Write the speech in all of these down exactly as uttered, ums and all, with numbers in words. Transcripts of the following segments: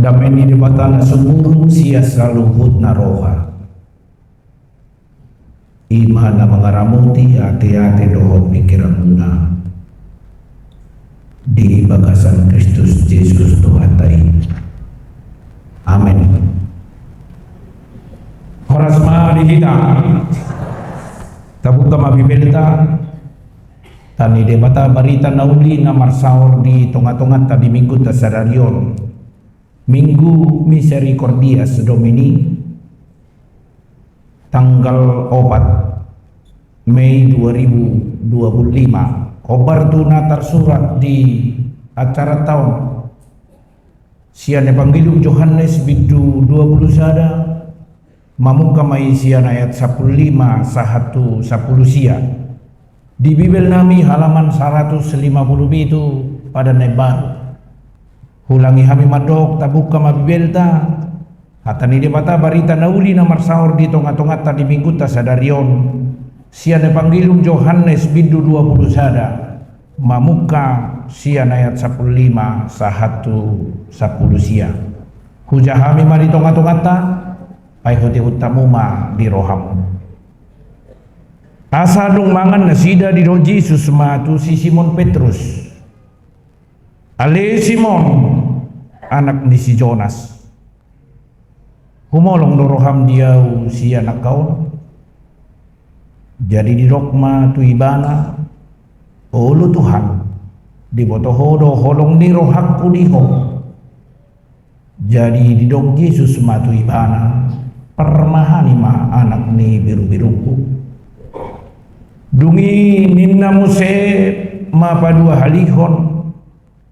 Dame ni Debata na sumurung sian saluhutna roha, i ma na mangaramoti ateate dohot pingkiranmuna di bagasan Kristus Jesus Tuhanta i. Amen. Horas ma di hita. Tabuka ma Bibelta. Hata ni Debata barita na uli na marsaor di tongatonganta di Minggunta sadari on. Minggu Misericordias Domini, tanggal opat Mei dua ribu dua puluh lima. Hombar tu na tarsurat di acaranta on sian Evangelium Johannes bindu dua puluh sada, mamungka ma i sian ayat sampulu lima sahat tu sampulu sia. Di Bibelnami halaman saratus lima puluh pitu, Padan na Imbaru. Hulangi hami mandok, tabuka ma Bibelta. Hata ni Debata barita na uli na marsaor di tongatonganta di Minggunta sadari on, sian Evangelium Johannes bindu dua puluh sada, mamungka sian ayat sampulu lima sahat tu sampulu sia. Huja hami ma di tongatonganta, paihutihut hamu ma di rohamu. Asa dung mangan nasida, didok Jesus ma tu si Simon Petrus: Ale Simon, anak ni si Jonas, humolong do roham di Ahu sian angka on? Jadi didok ma tu Ibana: Olo Tuhan, diboto Ho do holong ni rohangku di Ho. Jadi didok Jesus ma tu ibana: Parmahani ma, anak ni birubirungku. Dung i ninna muse ma paduahalihon: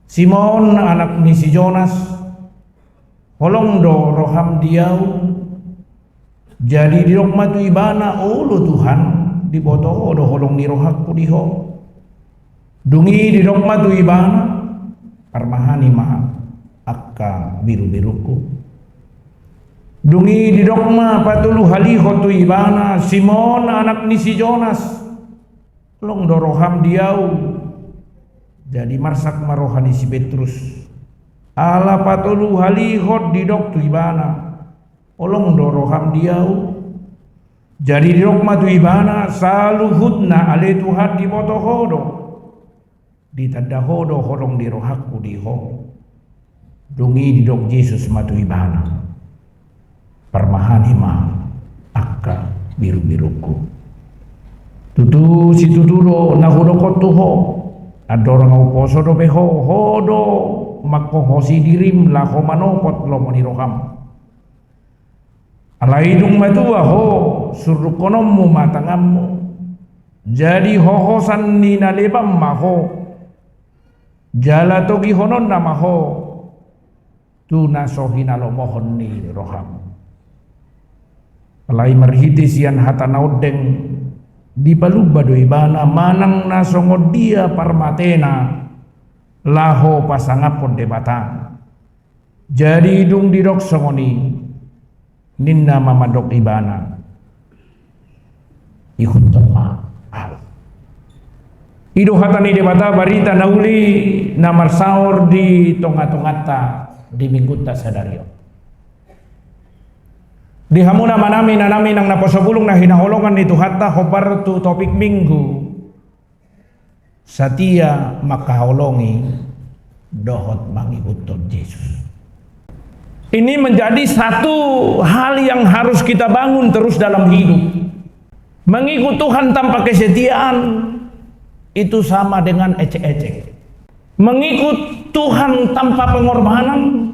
Simon, anak ni si Jonas, holong do roham di Ahu? Jadi didok ma tu ibana: Olo Tuhan, diboto Ho do holong ni rohangku di Ho. Dung i didok ma tu ibana: Parmahani ma angka birubirungku. Dung i didok ma patoluhalihon tu ibana: Simon, anak ni si Jonas, holong do roham di Ahu? Jadi marsak ma roha ni si Petrus, ala patoluhalihon didok tu ibana: Holong do roham di Ahu? Jadi didok ma tu ibana: Saluhutna, ale Tuhan, diboto Ho do. Ditanda Ho do holong ni rohangku di Ho. Dung i didok Jesus ma tu ibana: Parmahani ma angka birubirungku. Tutu, situtu do na hudok on tu ho: Andorang huposo dope ho, ho do manghohosi dirim laho manopot lomo ni roham. Alai dung matua ho, surdukkononmu ma tanganmu, jadi hohosan ni na leban ma ho, jala togihononna ma ho tu na so hinalomohon ni roham. Alai marhite sian hata na ondeng, dipalumba do ibana manang na songon dia parmatena laho pasangaphon Debata. Jadi dung didok songon i, ninna ma mandok ibana: Ihuthon ma Ahu. I do hata ni Debata, barita na uli na marsaor di tongatonganta di Minggunta sadari on. Di hamu amanami, inanami, nang naposo bulung na hinaholongan ni Tuhanta, hombar tu topik Minggu: Satia mangkaholongi dohot mangihuthon Jesus. Ini menjadi satu hal yang harus kita bangun terus dalam hidup. Mengikut Tuhan tanpa kesetiaan itu sama dengan ecek-ecek. Mengikut Tuhan tanpa pengorbanan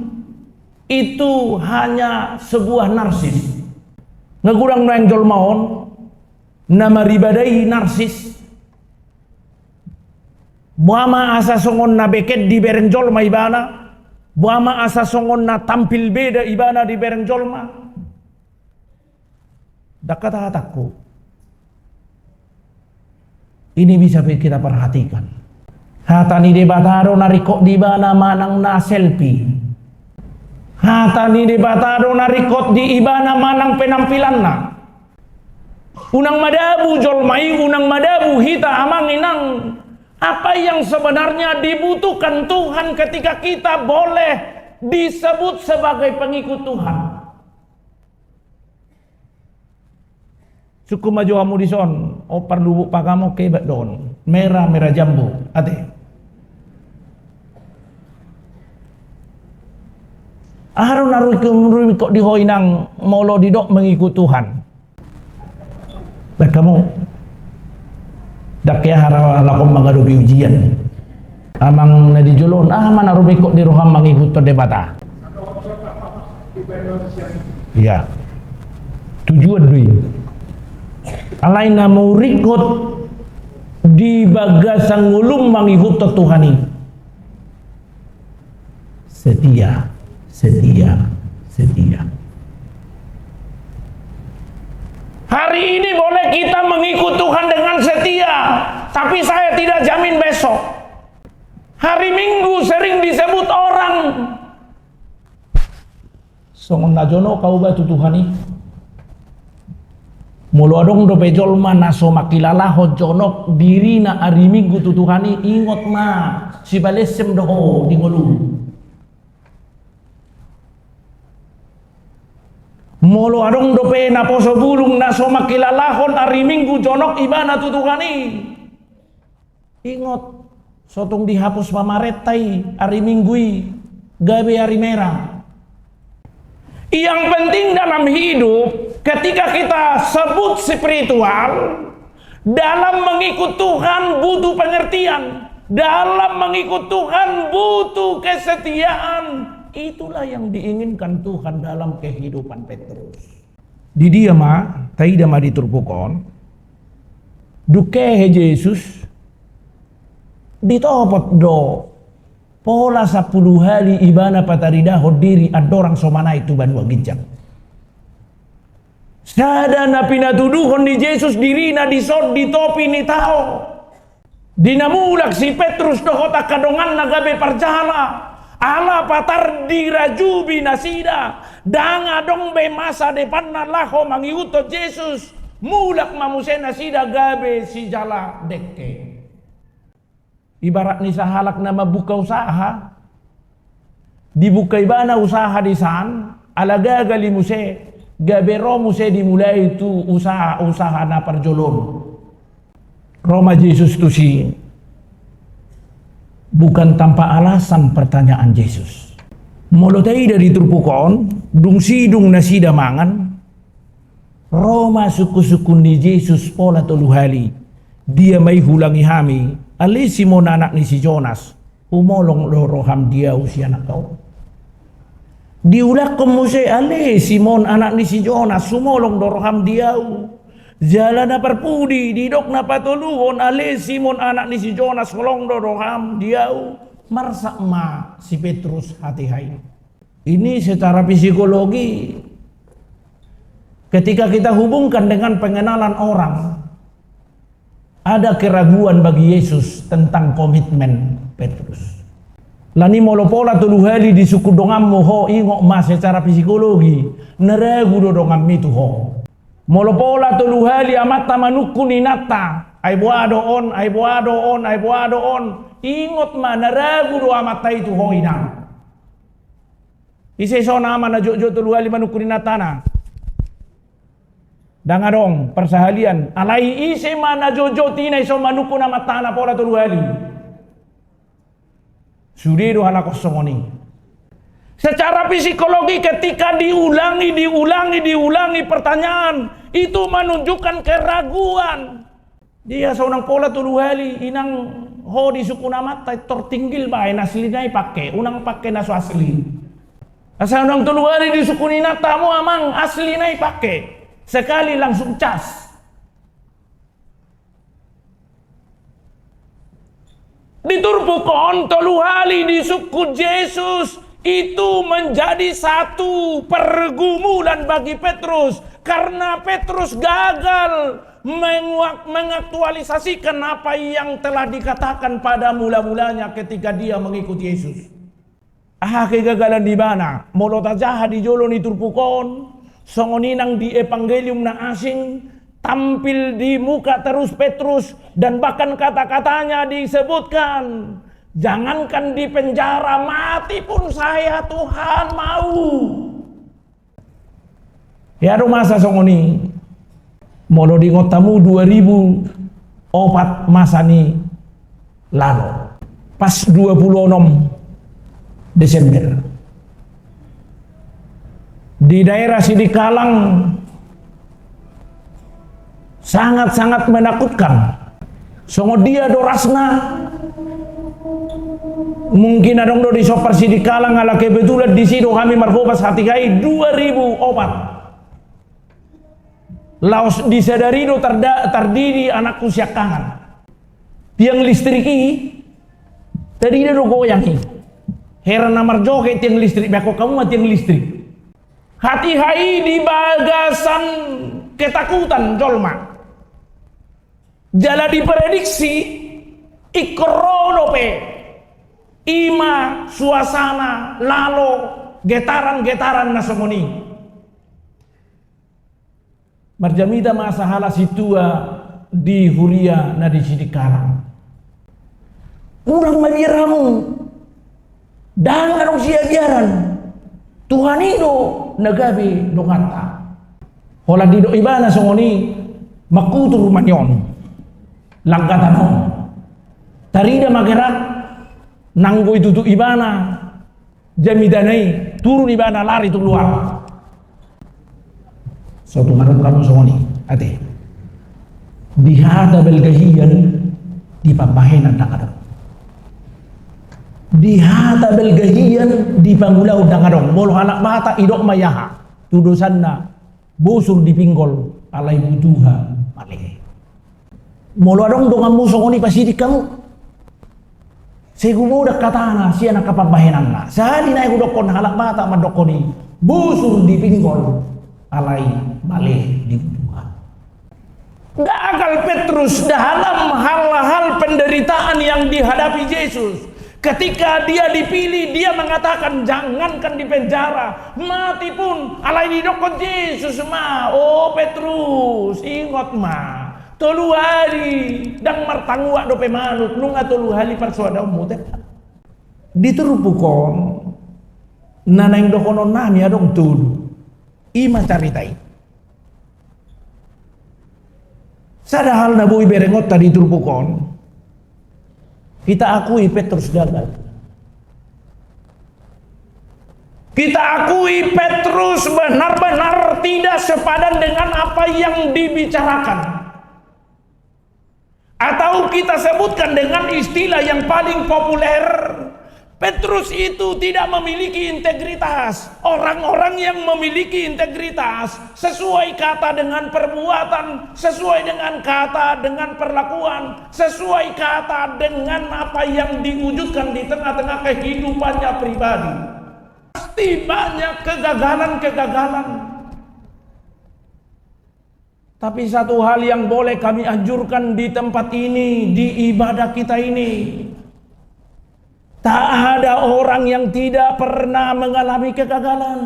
itu hanya sebuah narsis. Nga godang nuaeng jolma on na maribada i narsis. Boha ma asa songon na beket dibereng jolma ibana, boha ma asa songon na tampil beda ibana dibereng jolma. Dang hatahatangku. Ini bisa pe kita perhatikan. Hata ni Debata do na ringkot di ibana manang na selfie. Hata ni Debata do na ringkot di ibana manang penampilanna. Unang madabu jolma i, unang madabu hita, amang inang. Apa yang sebenarnya dibutuhkan Tuhan ketika kita boleh disebut sebagai pengikut Tuhan. Sungkun ma jo hamu dison, o parlubuk pagamo kebat don. Merah, merah jambu, ate. Aha do na rumikkot di ho inang molo didok mengikut Tuhan? Baen hamu. Ndang hea hara lakon mangadopi ujian. Amang na di jolo on, aha ma na rumikkot di roham mangihuthon Debata? Iya. Tujuan do i. Alai na mauringkot di bagasan ngolum mangihuthon Tuhan i. Setia, setia, setia. Hari ini boleh kita mengikut Tuhan dengan setia, tapi saya tidak jamin besok. Hari Minggu sering disebut orang, songon na jonok au ba tu Tuhan i. Molo adong dope jolma na so mangkilalahon jonok dirina ari Minggu tu Tuhan i, ingot ma, sibalesem do ho di ngolum. Molo adong dope naposo bulung na so mangkilalahon ari Minggu jonok ibana tu Tuhan i, ingot, so tung dihapus pamarenta i ari Minggu i, gabe ari merah. Yang penting dalam hidup, ketika kita sebut spiritual, dalam mengikut Tuhan butuh pengertian, dalam mengikut Tuhan butuh kesetiaan. Itulah yang diinginkan Tuhan dalam kehidupan Petrus. Di dia ma, taida ma di turpuk on, dung hehe Jesus, ditopot do pola sampulu hali ibana pataridahon diri andorang so manaek tu banua ginjang. Sada na pinatuduhon ni Jesus dirina dison di topi ni tao. Di na mulak si Petrus dohot angka donganna gabe parjala, ala patar dirajubi nasida, ndang adong be masa depanna laho mangihuthon Jesus, mulak ma muse nasida gabe sijala dengke. Ibarat ni sahalak na mambuka usaha, dibuka ibana usaha disan, ala gagal i muse, gabe ro muse dimulai tu usaha, usaha na parjolo on. Ro ma Jesus tusi. Bukan tanpa alasan pertanyaan Jesus. Molo taida di turpuk on, dung sidung nasida mangan, ro ma sungkunsungkun ni Jesus pola tolu hali. Dia ma i huulangi hami, ale Simon anak ni si Jonas, humolong do roham di ahu sian angka on? Diulakhon muse, ale Simon anak ni si Jonas, humolong do roham di ahu? Jala na parpudi, didok na patoluhon, ale Simon anak ni si Jonas, holong do roham di ahu? Marsak ma si Petrus hatiha i. Ini secara psikologi, ketika kita hubungkan dengan pengenalan orang, ada keraguan bagi Yesus tentang komitmen Petrus. Alani molo pola tolu hali disungkun donganmu ho, ingot ma secara psikologi, na ragu do donganmi tu ho. Molo pola tolu hali amanta manungkun inanta, ai boha do on, ai boha do on, ai boha do on, ingot ma na ragu do amanta i tu ho inang. Ise ison ama na jotjot tolu hali manungkun inantana? Ndang adong parsahalian. Alai ise ma na jotjot i na ison manungkun amantana pola tolu hali? Sude do halak on songon i. Secara psikologi ketika diulangi, diulangi, diulangi pertanyaan, itu menunjukkan keraguan. Dia so unang pola tolu hali inang ho disungkun amanta, tor tinggil baen aslina i pake, unang pake na so asli. Asa unang tolu hali disungkun inanta, hamu amang, aslina i pake. Sekali langsung cas. Di turpuk on tolu hali disungkun Jesus, itu menjadi satu pergumulan bagi Petrus, karena Petrus gagal menguak-, mengaktualisasikan apa yang telah dikatakan pada mula-mulanya ketika dia mengikut Yesus. Aha kegagalan di ibana? Molo tajaha di jolo ni turpuk on, songon i nang di Evangelium na asing, tampil di muka terus Petrus, dan bahkan kata-katanya disebutkan, Jangankan di penjara, mati pun saya, Tuhan, mau. Ia do masa songon i. Molo diingot hamu dua ribu opat masa ni Lalo, pas dua puluh onom Desember, di daerah Sidikalang, sangat-sangat menakutkan. Songon dia dorasna? Mungkin adong do di sompar Sidikalang, ala kebetulan disi do hami marhobas hatiha i dua ribu opat. Laos di sadari do tarda-, tardidi anakku siangkangan. Tiang listrik i, tardidi do goyang i. Heran na marjoget tiang listrik, baen hamu ma tiang listrik. Hatiha i di bagasan ketakutan jolma. Jala diprediksi ingkon ro dope i ma suasana Lalo, getaran-getaran na songon i. Marjamita ma sahala sintua di huria na di Sidikalang. Unang mabiar hamu. Ndang adong siabiaran. Tuhan i do na gabe donganta. Holan didok ibana songon i, mangkutur ma nion langgatan on. Tarida ma gerak, nanggo itutu ibana jamitana i, turun ibana lari tu luar. So tung adong hamu songon i, ate. Di hata balga hian, di pambahenan ndang adong. Di hata balga hian, di pangulaon ndang adong. Molo halak Batak, idok ma i aha? Tudosanna, bosur di pinggol, alai butuha male. Molo adong donganmu songon i, pasidik hamu. Sai hubodak hatana sian angka pambahenanna. Sahali nai hudokkon, halak Batak mandokkon i, bosur di pinggol, alai male di butuha. Gagal Petrus dalam hal-hal penderitaan yang dihadapi Yesus. Ketika dia dipilih, dia mengatakan, "Jangankan di penjara, mati pun." Alai didokkon Jesus ma, "O Petrus, ingot ma, tolu hali ndang martanguak dope manuk, nunga tolu hali parsoadaonmu, tep." Di turpuk on, na naeng dohonon nami adong tolu. I ma carita i. Sada hal na boi berengonta di turpuk on, kita akui Petrus gagal. Kita akui Petrus benar-benar tidak sepadan dengan apa yang dibicarakan. Atau kita sebutkan dengan istilah yang paling populer, Petrus itu tidak memiliki integritas. Orang-orang yang memiliki integritas sesuai kata dengan perbuatan, sesuai dengan kata dengan perlakuan, sesuai kata dengan apa yang diwujudkan di tengah-tengah kehidupannya pribadi. Pasti banyak kegagalan-kegagalan. Tapi satu hal yang boleh kami anjurkan di tempat ini, di ibadah kita ini, tak ada orang yang tidak pernah mengalami kegagalan.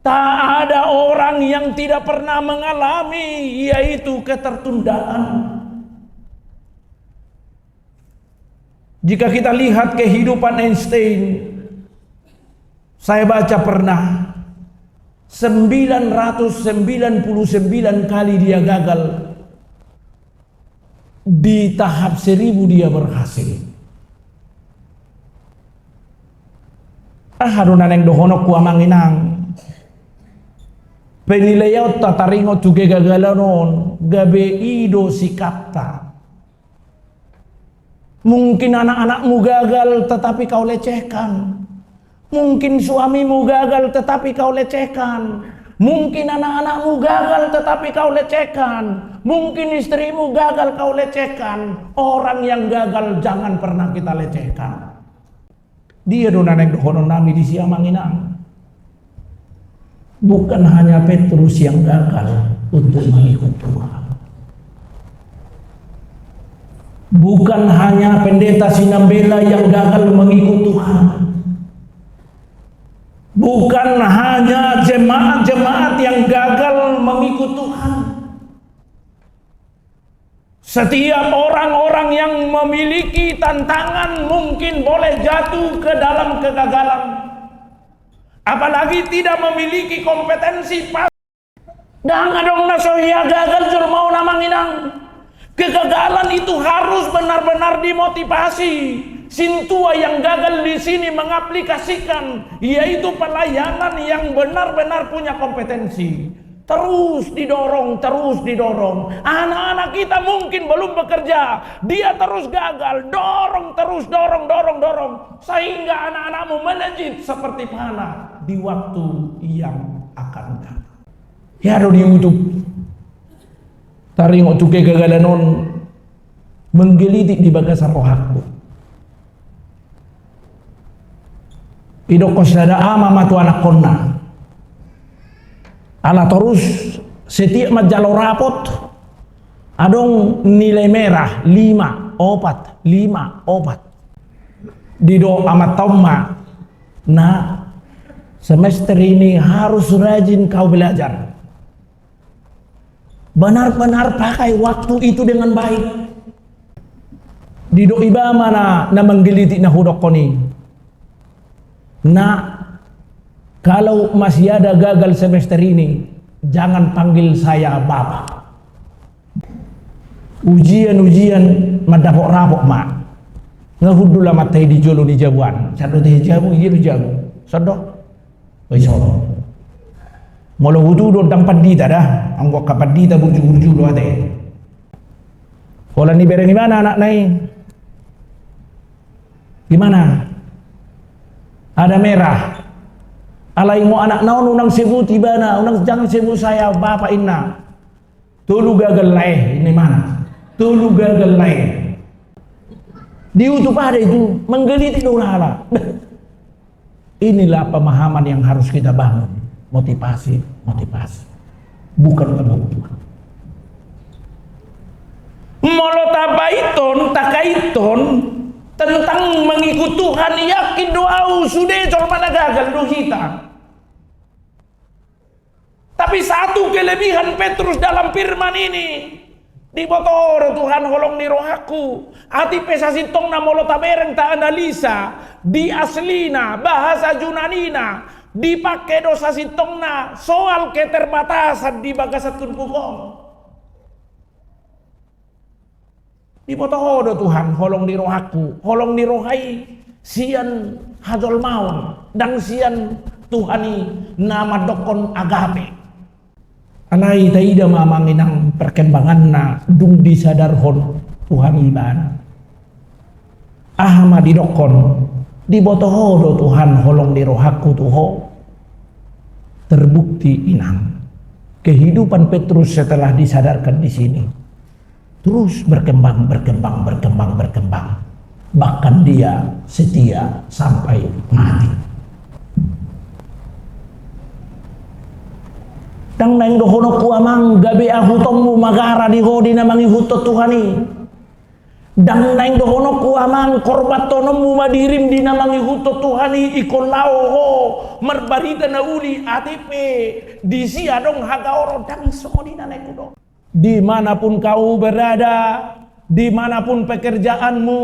Tak ada orang yang tidak pernah mengalami, yaitu ketertundaan. Jika kita lihat kehidupan Einstein, saya baca pernah, sembilan ratus sembilan puluh sembilan kali dia gagal, di tahap seribu dia berhasil. Aha do na naeng dohononku, amang inang? Penilaianta taringot tu kegagalan on, gabe i do sikapta. Mungkin anak-anakmu gagal, tetapi kau lecehkan. Mungkin suamimu gagal, tetapi kau lecehkan. Mungkin anak-anakmu gagal, tetapi kau lecehkan. Mungkin istrimu gagal, kau lecehkan. Orang yang gagal jangan pernah kita lecehkan. Dia do na naeng dohonon nami disi, amang inang. Bukan hanya Petrus yang gagal untuk mengikut Tuhan. Bukan hanya Pendeta Sinambela yang gagal mengikut Tuhan. Bukan hanya jemaat-jemaat yang gagal mengikut Tuhan. Setiap orang-orang yang memiliki tantangan mungkin boleh jatuh ke dalam kegagalan. Apalagi tidak memiliki kompetensi, pa-, ndang adong na so hea gagal jolma on, amang inang. Kegagalan itu harus benar-benar dimotivasi. Sintua yang gagal di sini mengaplikasikan, yaitu pelayanan yang benar-benar punya kompetensi. Terus didorong, terus didorong. Anak-anak kita mungkin belum bekerja, dia terus gagal, dorong terus, dorong, dorong, dorong, sehingga anak-anakmu melejit seperti panah di waktu yang akan datang. Hea do di YouTube. Taringot tu kegagalan on menggelitik di bagasan rohangku. Didokkon sada ama ma tu anakkonna. Ala torus setiap manjalo rapot, adong nilai merah, lima, opat, lima, opat. Didok amanta on ma, "Nak, semester ini harus rajin kau belajar. Benar-benar pakai waktu itu dengan baik." Didok ibana ma na, na menggelitik na hudokkon i, "Nak, kalau masih ada gagal semester ini, jangan panggil saya bapak." Ujian-ujian mandapot rapot ma. Nga hundul amanta i di jolo ni jabu an. Sandok te jabu, ia do jabu. Sandok. Oi, so. Molo hutu do ndang pandita da. Anggo angka pandita burju-burju do ate. Holan dibereng ibana anakna i. Di mana? Ada merah. Alai ma anakna on unang sebut ibana, unang, "Jangan sebut saya bapak," inna. Tolu gagal lae, inna ibana. Tolu gagal lae. Di YouTube ada itu, menggelitik do halak. Inilah pemahaman yang harus kita bangun. Motivasi, motivasi. Bukan kebutuhan. Molo tabaithon, takaithon tentang mengikut Tuhan, yakin do au sude jolma na gagal do hita. Tapi satu kelebihan Petrus dalam firman ini, diboto do Tuhan holong ni rohangku. Atik pe sasintongna molo tabereng, taanalisa di aslina, bahasa Junanina, dipake do sasintongna soal keterbatasan di bagasan turpuk on. Diboto Ho do Tuhan holong ni rohangku, holong ni roha i sian hajolmaon, ndang sian Tuhan i na mandokkon agape. Alai taida ma, amang inang, perkembanganna dung disadarhon Tuhan i ibana. Aha ma didokkon? Diboto Ho do Tuhan holong ni rohangku tu ho. Terbukti, inang, kehidupan Petrus setelah disadarkan di sini terus berkembang, berkembang, berkembang, berkembang. Bahkan dia setia sampai mati. Ndang naeng dohononku, amang, gabe ahutonmu ma gara di ho di na mangihuthon Tuhan i. Ndang naeng dohononku, amang, korbanhononmu ma dirim di na mangihuthon Tuhan i, ingkon laho ho marbarita na uli, atik pe disi adong hagaoron. Ndang songon i na naeng hudok. Di mana pun kau berada, di mana pun pekerjaanmu,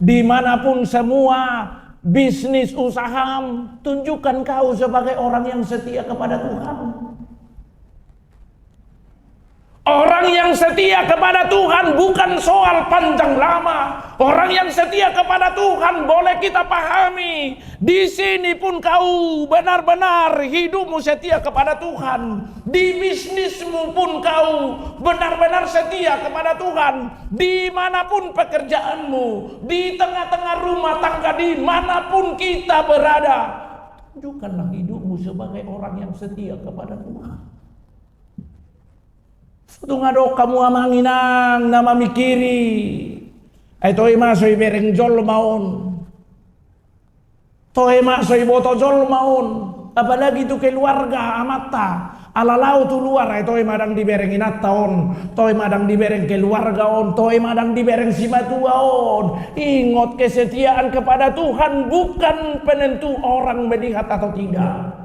di mana pun semua bisnis usaham, tunjukkan kau sebagai orang yang setia kepada Tuhan. Orang yang setia kepada Tuhan bukan soal panjang lama. Orang yang setia kepada Tuhan boleh kita pahami. Di sini pun kau benar-benar hidupmu setia kepada Tuhan. Di bisnismu pun kau benar-benar setia kepada Tuhan. Di mana pun pekerjaanmu, di tengah-tengah rumah tangga, di mana pun kita berada, tunjukkanlah hidupmu sebagai orang yang setia kepada Tuhan. Tung adong hamu, amang inang, na mamingkiri. Ai toe ma so ibereng jolma on. Toe ma so iboto jolma on. Apalagi tu keluarga amanta. Ala laho tu luar, ai toe ma ndang dibereng inanta on. Toe ma ndang dibereng keluarga on. Toe ma ndang dibereng simatua on. Ingot, kesetiaan kepada Tuhan bukan penentu orang melihat atau tidak.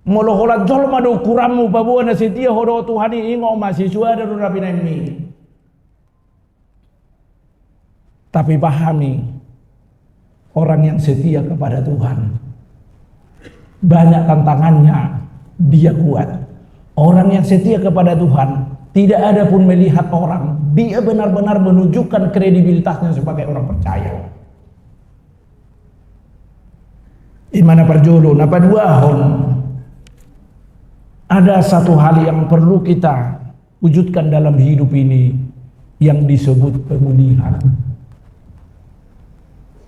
Molo holan jolma do ukuranmu paboa na setia ho dohot Tuhan i, ingot ma, sisuada do na binahenmi. Tapi pahami, orang yang setia kepada Tuhan, banyak tantangannya, dia kuat. Orang yang setia kepada Tuhan, tidak ada pun melihat orang, dia benar-benar menunjukkan kredibilitasnya sebagai orang percaya. I ma na parjolo. Na paduahon, ada satu hal yang perlu kita wujudkan dalam hidup ini yang disebut pemulihan.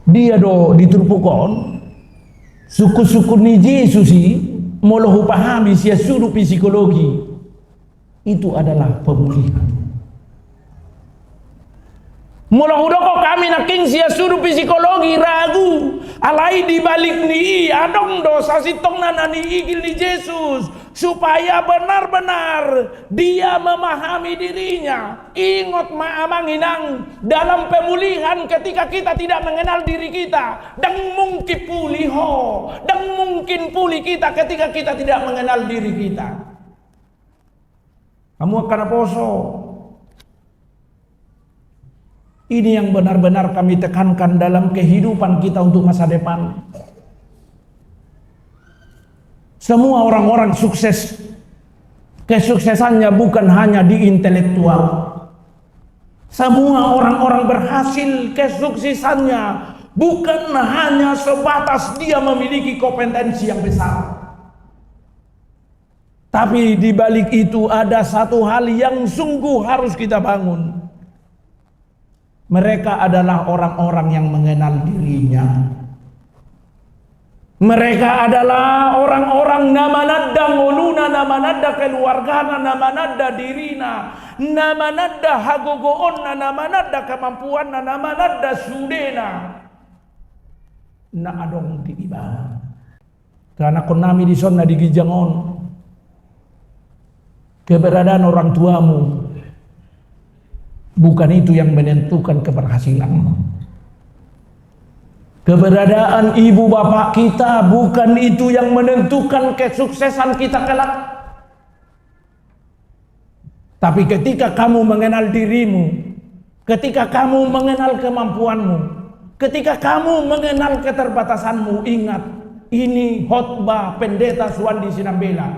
Dia do di turpuk on, sungkun-sungkun ni Jesus i, molo hupahami sian sudut psikologi, itu adalah pemulihan. Molo hudok hami nangkin sian sudut psikologi ragu, alai di balik ni i adong do sasintongna na niigil ni Jesus, supaya benar-benar dia memahami dirinya. Ingot ma amang inang, dalam pemulihan ketika kita tidak mengenal diri kita, dang mungkin pulih ho, dang mungkin pulih kita ketika kita tidak mengenal diri kita. Kamu angka naposo. Ini yang benar-benar kami tekankan dalam kehidupan kita untuk masa depan. Semua orang-orang sukses, kesuksesannya bukan hanya di intelektual. Semua orang-orang berhasil, kesuksesannya bukan hanya sebatas dia memiliki kompetensi yang besar. Tapi di balik itu ada satu hal yang sungguh harus kita bangun. Mereka adalah orang-orang yang mengenal dirinya. Mereka adalah orang-orang na mananda ngoluna, na mananda keluargana, na mananda dirina, na mananda hagogoonna, na mananda kemampuanna, na mananda sudena na adong di ibana. Angka anakkonnami dison na di ginjang on, keberadaan orang tuamu bukan itu yang menentukan keberhasilanmu. Keberadaan ibu bapak kita bukan itu yang menentukan kesuksesan kita kelak. Tapi ketika kamu mengenal dirimu, ketika kamu mengenal kemampuanmu, ketika kamu mengenal keterbatasanmu, ingat, ini khotbah Pendeta Suwandi Sinambela,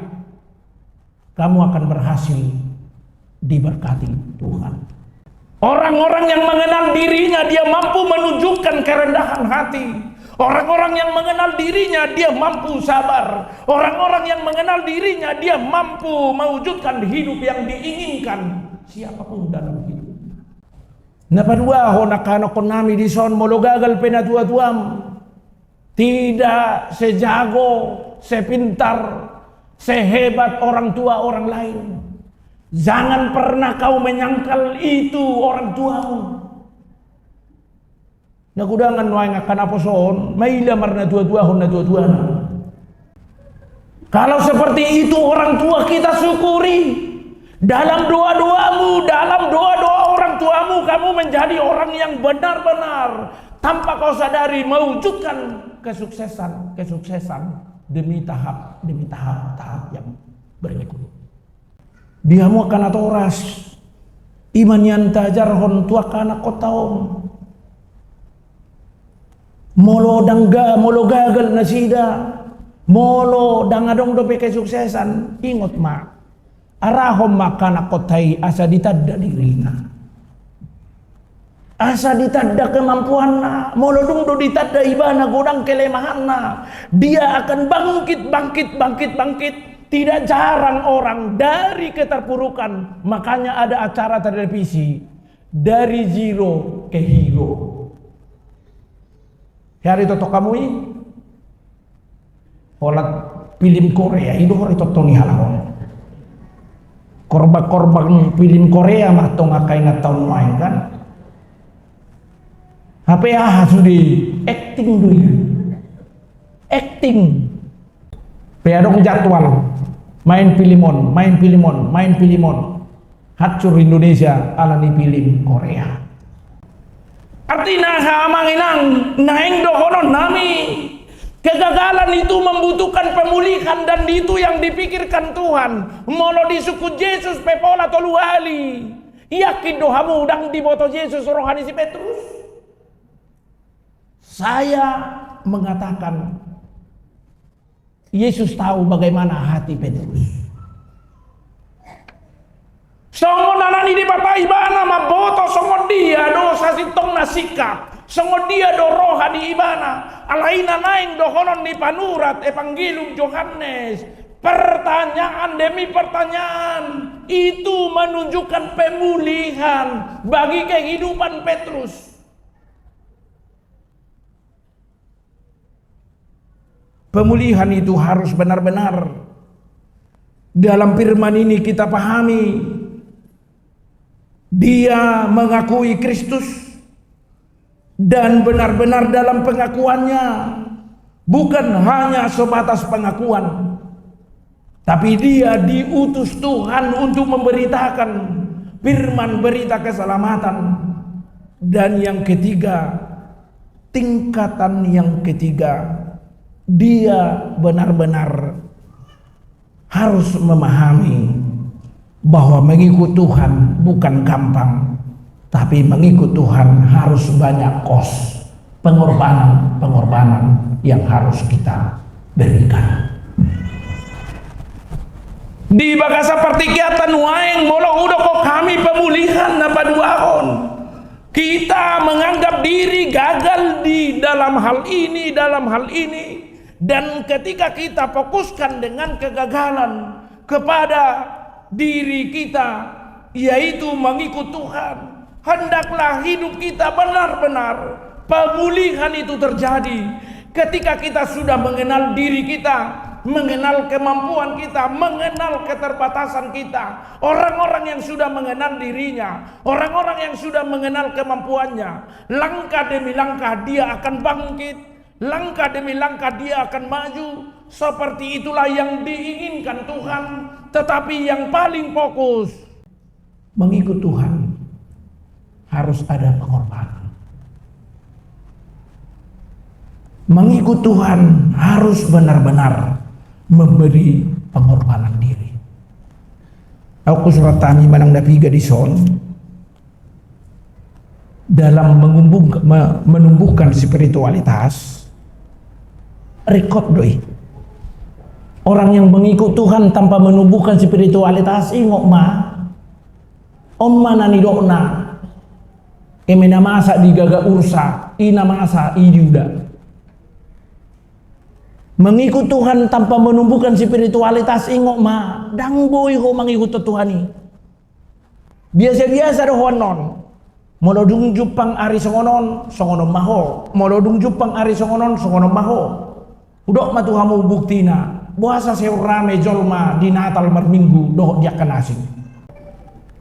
kamu akan berhasil diberkati Tuhan. Orang-orang yang mengenal dirinya, dia mampu menunjukkan kerendahan hati. Orang-orang yang mengenal dirinya, dia mampu sabar. Orang-orang yang mengenal dirinya, dia mampu mewujudkan hidup yang diinginkan siapapun dalam hidupnya. Na paduahon, angka anakkonnami dison, molo gagal pe natuatuam, tidak sejago, sepintar, sehebat orang tua orang lain, jangan pernah kau menyangkal itu orang tuamu. Na godangan nuaeng angka naposo on, maila marnatuatuahon natuatuana. Kalau seperti itu orang tua, kita syukuri. Dalam doa-doamu, dalam doa-doa orang tuamu, kamu menjadi orang yang benar-benar tanpa kau sadari mewujudkan kesuksesan, kesuksesan demi tahap, demi tahap, tahap yang berikut. Di hamu angka natoras, i ma nian tajarhon tu angka anakkonta on. Molo dang ga, molo gagal nasida, molo dang adong dope kesuksesan, ingot ma, arahon ma angka anakkonta i asa ditanda dirina. Asa ditanda kemampuanna, molo dung do ditanda ibana godang kelemahanna, dia akan bangkit, bangkit, bangkit, bangkit. Tidak jarang orang dari keterpurukan, makanya ada acara televisi, dari zero ke hero. Hea do itonton hamu i? Holan film Korea i do hea do itonton i halak on. Korban-korban film Korea ma tong angka inanta on nuaeng kan. Hape aha sude, acting do i. Acting. Pe adong jadwal, main film on, main film on, main film on. Hancur Indonesia ala ni film Korea. Artina, amang inang, naeng dohononnami, kegagalan itu membutuhkan pemulihan dan itu yang dipikirkan Tuhan. Molo disungkun Jesus pe pola tolu hali, yakin do hamu dang diboto Jesus roha ni si Petrus? Saya mengatakan, Yesus tahu bagaimana hati Petrus. Songon anak ni Debata ibana mamboto songon dia do sasintongna sikap, songon dia do roha ni ibana. Alai na naeng dohonon ni panurat Evangelium Johannes, pertanyaan demi pertanyaan itu menunjukkan pemulihan bagi kehidupan Petrus. Pemulihan itu harus benar-benar. Dalam firman ini kita pahami, dia mengakui Kristus dan benar-benar dalam pengakuannya, bukan hanya sebatas pengakuan. Tapi dia diutus Tuhan untuk memberitakan firman berita keselamatan. Dan yang ketiga, tingkatan yang ketiga, dia benar-benar harus memahami bahwa mengikut Tuhan bukan gampang, tapi mengikut Tuhan harus banyak kos, pengorbanan-pengorbanan yang harus kita berikan. Di bagasan partingkian ta nuaeng, molo hudok hami pemulihan na paduahon, kita menganggap diri gagal di dalam hal ini, dalam hal ini. Dan ketika kita fokuskan dengan kegagalan kepada diri kita, yaitu mengikut Tuhan, hendaklah hidup kita benar-benar pemulihan itu terjadi ketika kita sudah mengenal diri kita, mengenal kemampuan kita, mengenal keterbatasan kita. Orang-orang yang sudah mengenal dirinya, orang-orang yang sudah mengenal kemampuannya, langkah demi langkah dia akan bangkit, langkah demi langkah dia akan maju. Seperti itulah yang diinginkan Tuhan. Tetapi yang paling fokus, mengikut Tuhan harus ada pengorbanan. Mengikut Tuhan harus benar-benar memberi pengorbanan diri. Au husurat hami manang na piga dison, dalam mengumbung-, me-, menumbuhkan spiritualitas, ringkot do i. Orang yang mengikut Tuhan tanpa menumbuhkan spiritualitas, ingot ma. On ma na nidokna, eme na masa di gaga Ursa, i na masa i di uda. Mengikut Tuhan tanpa menumbuhkan spiritualitas, ingot ma, ndang boi ho mangihut Tuhan i. Biasa-biasa do ho annon. Molo dung jumpang ari songon on, songon on ma ho. Molo dung jumpang ari songon on, songon on ma ho. Hudok ma tu hamu buktina, boasa sai rame jolma di Natal marminggu dohot di angka na asing.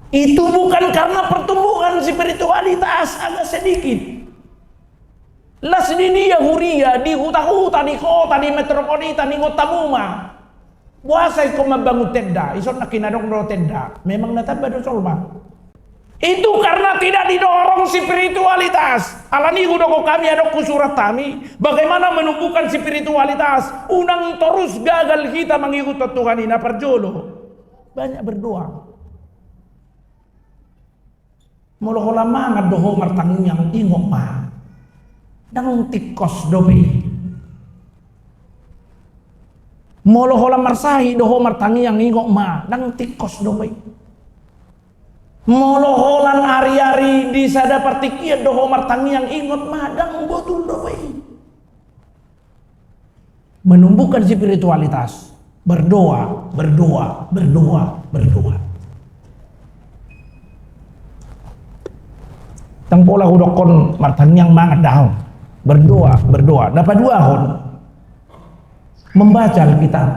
Itu bukan karena pertumbuhan spiritualitas agak sedikit. Las di dia huria, di huta-huta, di kota, di metropolitan, ingot hamu ma. Boasa ingkon mambangun tenda, ison nangkin adong do tenda, memang na tamba do jolma. Itu karena tidak didorong spiritualitas. Alani i hudok hami, adong husurat hami, bagaimana menumbuhkan spiritualitas. Unang torus gagal hita mangihut Tuhan i, na parjolo. Banyak berdoa. Molo holan mangan do ho martangiang, ingot ma, ndang tingkos dope i. Molo holan marsahit do ho martangiang, ingot ma, ndang tingkos dope i. Molo holan ari-ari di sada partingkian do ho martangiang, ingot ma, ndang botul dope i. Menumbuhkan spiritualitas. Berdoa, berdoa, berdoa, berdoa. Ndang pola hudokkon martangiang mangan, daong. Berdoa, berdoa. Na paduahon, membaca Alkitab.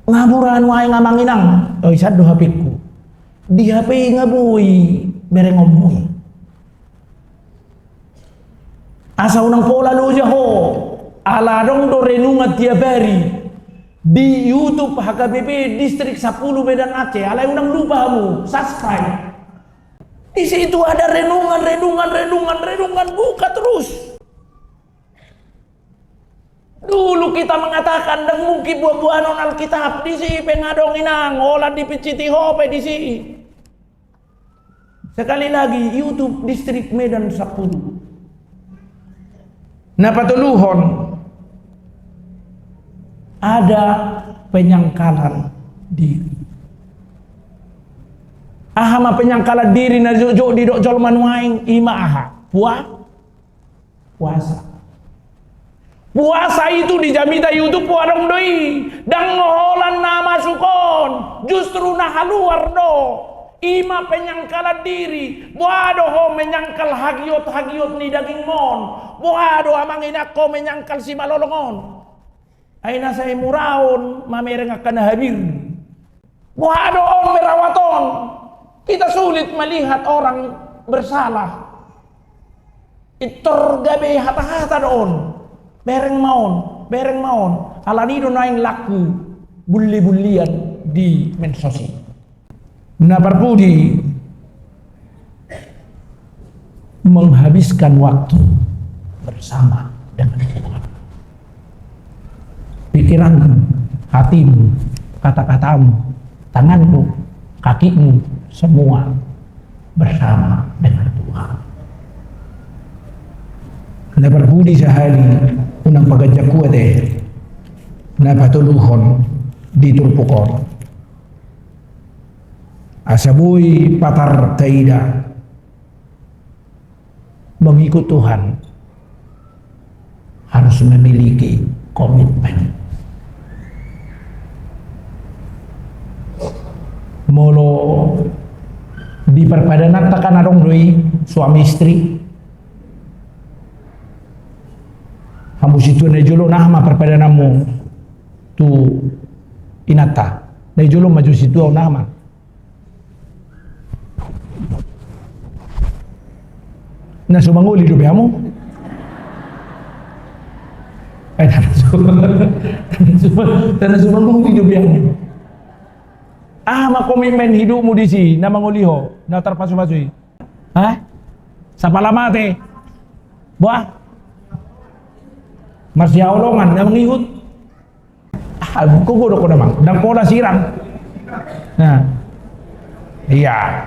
Nga mura nuaeng, amang inang. Oi, sandok H P-ku. Di H P i nga boi berengonmu i. Asa unang pola loja ho, ala adong do renungan tiap ari di YouTube H K B P Distrik Sampulu Medan Aceh, alai unang lupa hamu subscribe. Di situ ada renungan, renungan, renungan, renungan, buka terus. Dulu kita mengatakan, ndang mungkin buat-buanon Alkitab, disi pe nga adong inang, holan dipinsiti ho pe disi. Sekali lagi, YouTube Distrik Medan Sampulu. Na patoluhon, ada penyangkalan diri. Aha ma penyangkalan diri na jotjot didok jolma nuaeng? I ma aha? Pua-, puasa. Puasa itu di jamita YouTube, pua, adong do i. Ndang holan na masuk on, justru na haluar do. I ma penyangkalan diri. Boha do ho menyangkal hagiot-hagiot ni dagingmon? Boha do, amang inang, ho menyangkal simalolong on? Ai na sai muraon mamereng angka na habir. Boha do on merawat on? Kita sulit melihat orang bersalah. Pintor gabe hata-hata do on. Bereng ma on, bereng ma on. Alani do naeng laku bulli-bullian di medsos i. Na parpudi, menghabiskan waktu bersama dengan Tuhan. Pikiranmu, hatimu, kata-katamu, tanganmu, kakimu, semua bersama dengan Tuhan. Na parpudi sahali, unang paganjang kuat e, na patoluhon di turpuk on. Asa boi patar taida, mengikut Tuhan harus memiliki komitmen. Molo di parpadananta kan adong do i suami istri. Hamu sintua na di jolo, aha ma parpadananmu tu inanta? Na di jolo ma jo sintua on, aha ma? Na so mangoli dope hamu? Eh, na so, na so, na so mangoli dope hamu. Aha ma komitmen hidupmu disi, na mangoli ho, na tarpasu-pasu i? Hah? Sapala mate. Boha? Marsihaholongan, na mangihut. Ah, gogo do ho, amang. Ndang pola sirang. Nah. Iya.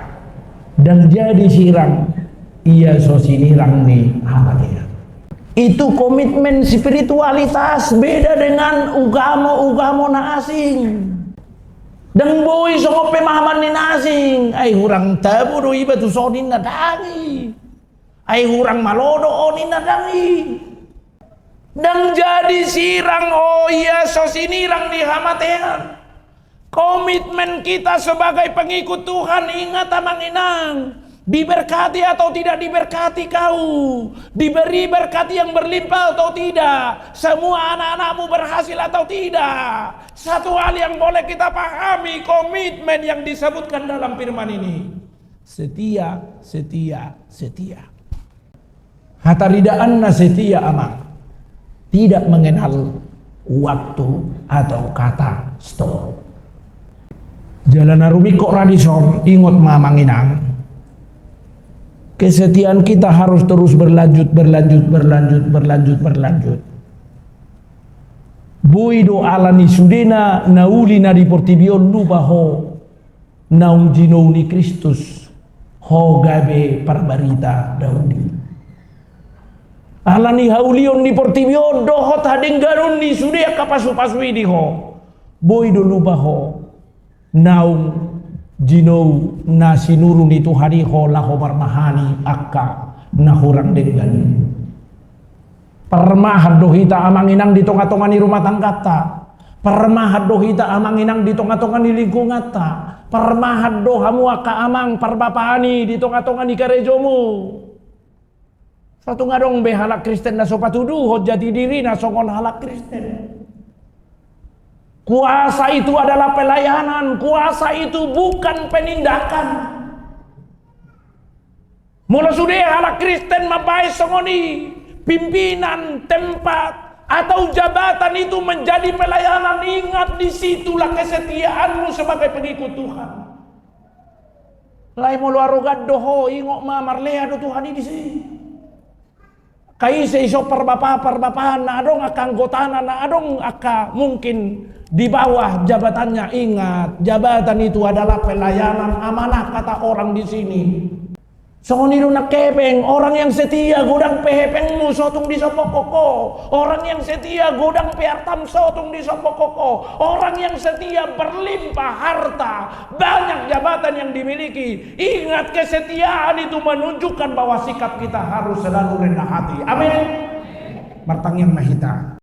Ndang jadi sirang ia so sinirang ni hamatean. Itu komitmen spiritualitas, beda dengan ugamo-ugamo na asing. Ndang boi songon pemahaman ni na asing. Ai hurang tabo do iba tu son, ninna, ndang i. Ai hurang malo do on, ninna, ndang i. Ndang jadi sirang ho ia so sinirang ni hamatean. Komitmen kita sebagai pengikut Tuhan, ingat, amang inang, diberkati atau tidak diberkati kau, diberi berkat yang berlimpah atau tidak, semua anak-anakmu berhasil atau tidak, satu hal yang boleh kita pahami, komitmen yang disebutkan dalam firman ini. Setia, setia, setia. Hataridaanna setia, amang, tidak mengenal waktu atau kata stop. Jala na rumingkot ra dison, ingot ma, amang inang, kesetiaan kita harus terus berlanjut, berlanjut, berlanjut, berlanjut, berlanjut. Boi do ala ni sudena na uli na di portibi on lupa ho naung jinou ni Kristus, ho gabe parbarita na uli. Ala ni haulion ni portibi on dohot hadengganon ni sude angka pasu-pasu i di ho, boi do lupa ho naung jinou na sinuru ni Tuhan i ho laho marmahani angka na hurang denggan i. Parmahan do hita, amang inang, di tonga-tonga ni rumah tanggata. Parmahan do hita, amang inang, di tonga-tonga ni lingkunganta. Parmahan do hamu angka amang parbapaan i di tonga-tonga ni karejomu. Satung adong be halak Kristen na so patuduhon jati dirina songon halak Kristen. Kuasa itu adalah pelayanan, kuasa itu bukan penindakan. Molo sude halak Kristen mambaen songon i, pimpinan, tempat, atau jabatan itu menjadi pelayanan, ingat, disitulah kesetiaanmu sebagai pengikut Tuhan. Alai molo arogan do ho, ingot ma, marlea do Tuhan i disi. Angka ise ison parbapa-, parbapaan na adong angka anggotana, na adong angka mungkin di bawah jabatannya, ingat, jabatan itu adalah pelayanan, amanah kata orang di sini. Songon i do nang hepeng, orang yang setia, godang pe hepengmu, so tung disombongkon ho. Orang yang setia, godang pe artam, so tung disombongkon ho. Orang yang setia berlimpah harta, banyak jabatan yang dimiliki. Ingat, kesetiaan itu menunjukkan bahwa sikap kita harus selalu rendah hati. Amin. Martangiang ma hita.